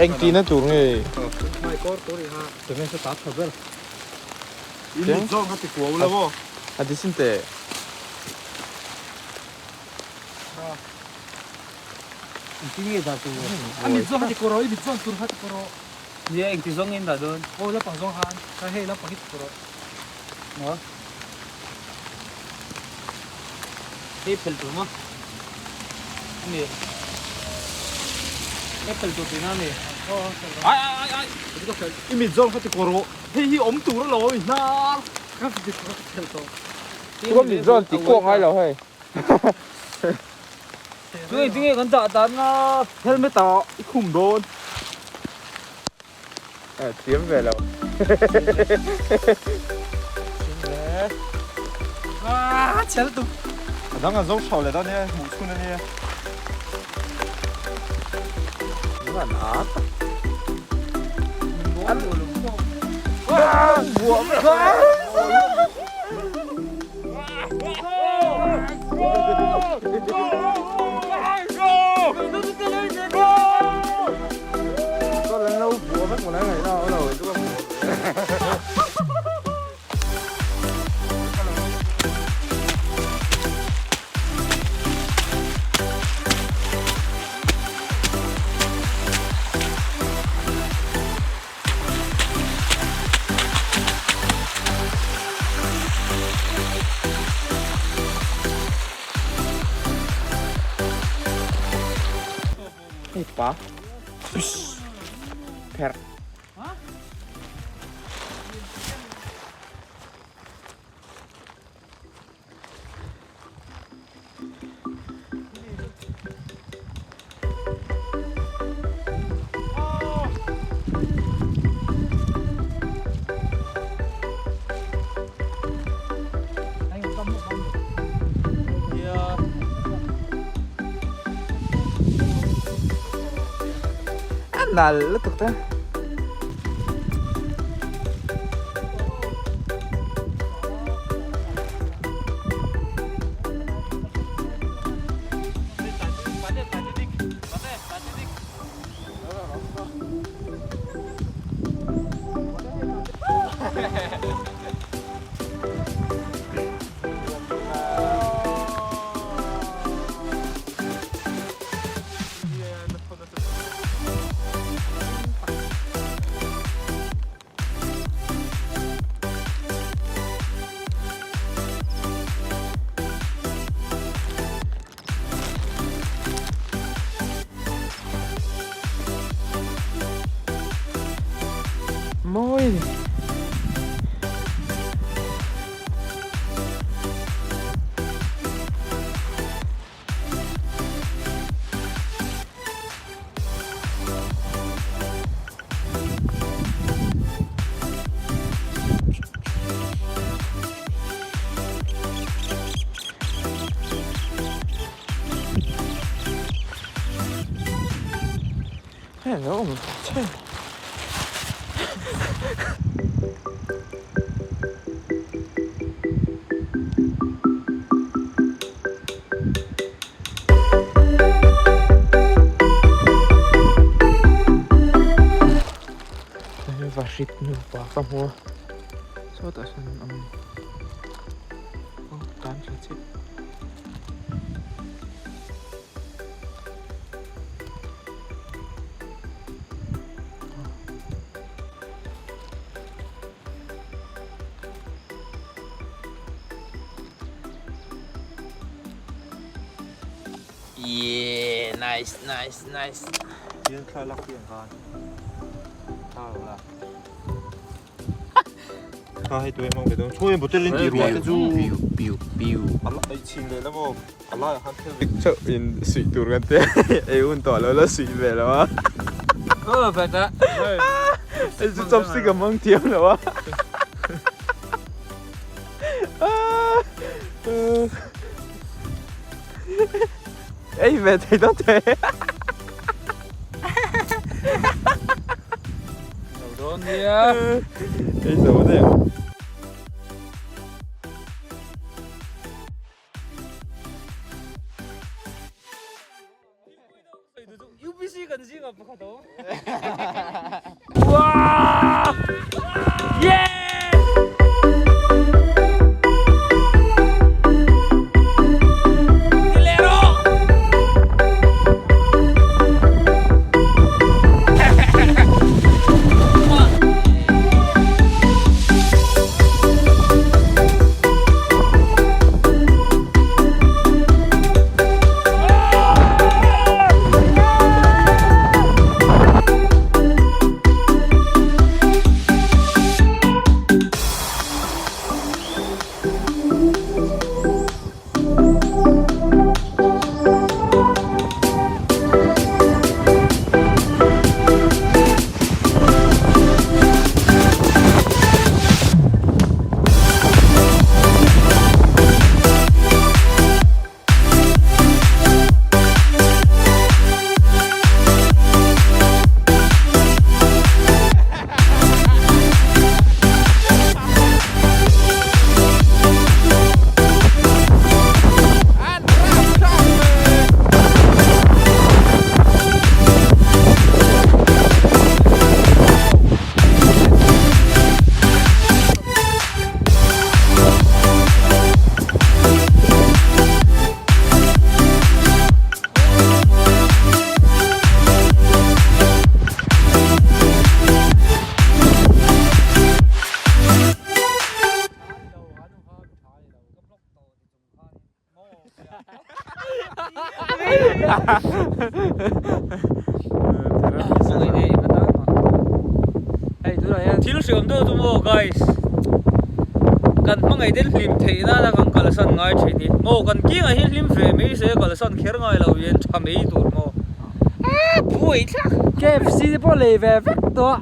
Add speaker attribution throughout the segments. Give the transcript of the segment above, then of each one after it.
Speaker 1: Eng tihna tur nge? A ti sin teh.
Speaker 2: I mit zawng kha ti kawr rawh. Hei hi awm tur a lo i hnar.
Speaker 1: Ka mit zawn ti kuak ngai lo hei.
Speaker 2: Chu eng tinge kan dah dan a helmet ah i khum dawn.
Speaker 1: Eh thiam ve lo.
Speaker 2: Ah chel tum.
Speaker 3: A dang an zo thau leh dawn nia hmuh chhun a nia.
Speaker 1: An at. Hei pa. Pherh. A nal lutuk ta. Mawi a ni. Hei lo awm che. Vahrit nupa ka hmu a sawtah sawn an awm a ni aw tan tha chiah. Yeah, nice, nice, nice.
Speaker 3: Hian thla lak hi ang khan. Thla lo la. Kha hei tuai hmang ve dawn. Chhuai bottle in ti ruah te chu.
Speaker 1: Piu, piu, piu.
Speaker 3: Ala ei chhin leh la maw. A laiah khan thil
Speaker 1: Dik chauh in suih tur kan tia ei hun tawh lo la suih ve lo a.
Speaker 2: Aw vet a.
Speaker 1: Hei chu chopstick a hmang thiam lo a. Ei ve thei dawn che.
Speaker 2: Lo dawn nia.
Speaker 1: Ei zo daih ang.
Speaker 2: UPC kan zingah pakhat awm. Thil hriam deuh chu maw guys kan hmangaih te hlim theih nana kan kalsan ngai thin hi maw kan kingah hian hlim ve mai se kalsan kher ngai lo hian tha mai tur maw buai thlak. KFC te pawh lei ve vek tawh a.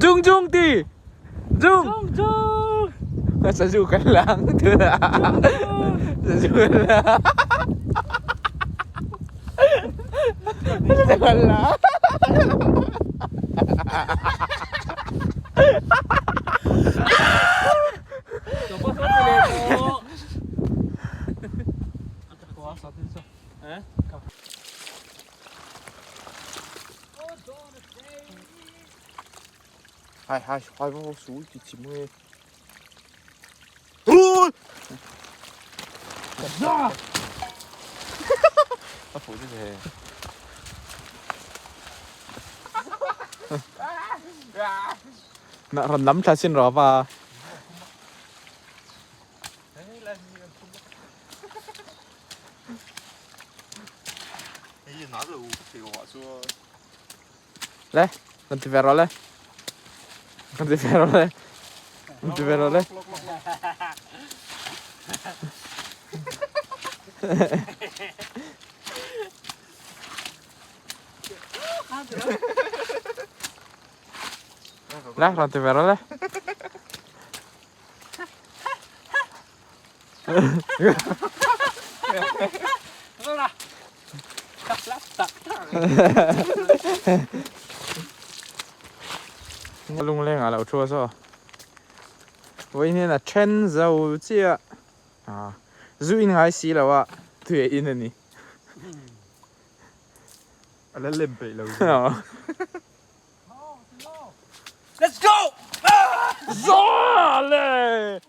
Speaker 1: Jung jung ti. Jung!
Speaker 2: Jung jung!
Speaker 1: Sazu kan lang tu la. Sazu kan lang. Sazu kan lang. Hai hai hai vô suối thì chỉ mưa. Ui! A phụ chứ gì. Nè rần lắm cha xin rõ và Le, non ti verrò le. Non ti verrò le. Non ti verrò le. Le, non ti verrò le. Lungleng ah lo thu a saw vawiin hian a then zo chiah ah zu in ngai si lo a tui a in a ni
Speaker 3: a la lem peih lo
Speaker 2: Let's go!
Speaker 1: Zaw le!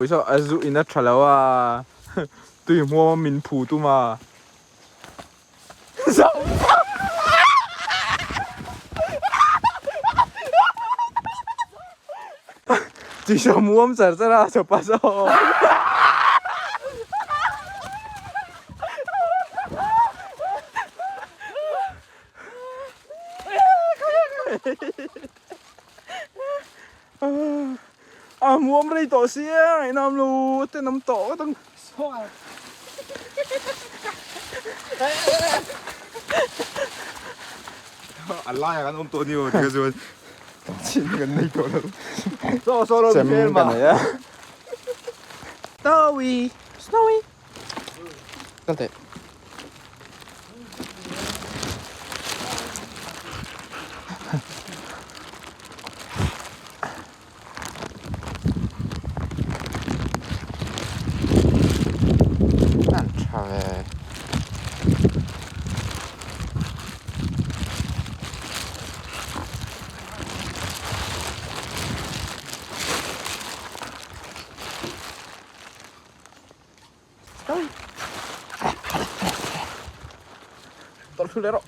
Speaker 1: Saw a zu in a tha lo a, tui hmuam a min phu tum a. Tui saw muam char char a chawpa saw. A muam rei tawh sia ngaihnam lo tenawm tawh ngawt ang.
Speaker 3: A laiah kan awm tawh ni aw tikha chuan chin kan nei tawh lo. Saw saw lo
Speaker 1: Chem ka nei a. Snowy! Snowy! Kal teh. An tha ve. Tawlh thlu leh rawh.